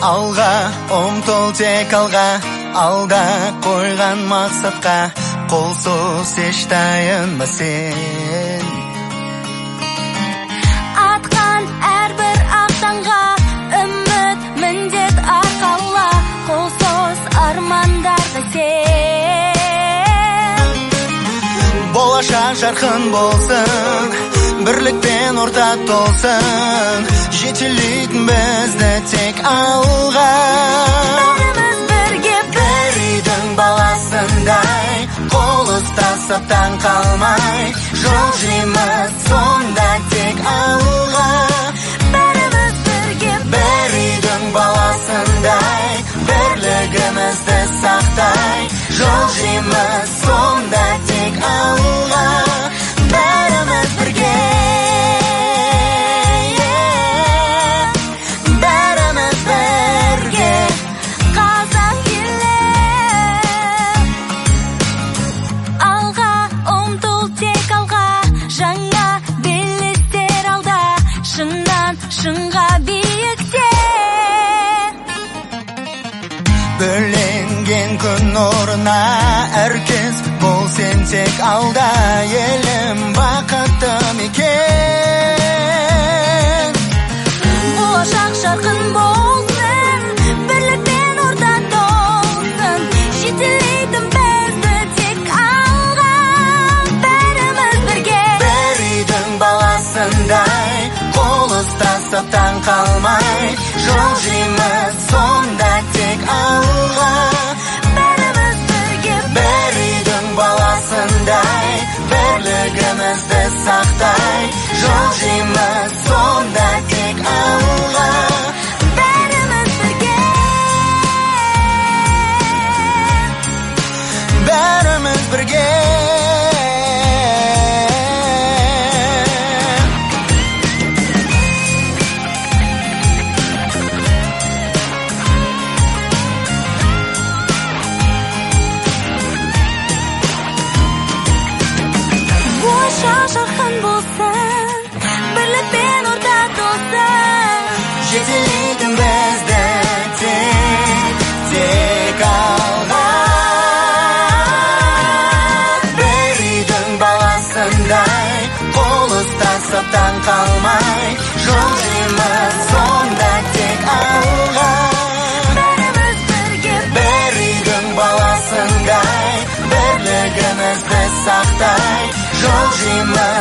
Алға ұмтыл, тек алға, алда қойған мақсатқа қол соз, еш тайынба сен. Атқан әрбір ақ таңға үміт, міндет арқала, қол соз армандарға сен. Болашақ жарқын болсын, бірлікпен орта толсын, жетелейтін бізді тек алға. Бәріміз бірге. Бір үйдің баласындай, қол ұстасып, таң қалмай жылжимыз сонда тек алға. Бәріміз бірге. Бір үйдің баласындай, бірлігімізді сақтай жылжимыз сонда тек алға. Бәріміз бірге, бәріміз бірге. Қазақ елі, алға ұмтыл, тек алға, жаңа белестер алда, шыңнан шыңға биікте. Бөленген күн нұрына әркез бол сен тек алда, елім, бақытты мекен. Болашақ жарқын болсын, бірлікпен орта толсын, жетелейтін бізді тек алға. Бәріміз бірге. Бір үйдің баласындай, қол ұстасып, таң қалмай жылжимыз сонда тек алға. Бәріміз бірге. Бір үйдің баласындай, бірлігімізді сақтай жылжимыз сонда тек алға. Бәріміз бірге. Бәріміз бірге. Болашақ жарқын болсын, бірлікпен орта толсын, жетелейтін бізді тек алға. Бір үйдің баласындай, қол ұстасып, таң қалмай жылжимыз сонда тек алға. Бәріміз бірге. Бір үйдің баласындай, бірлігімізді сақтай жылжимыз.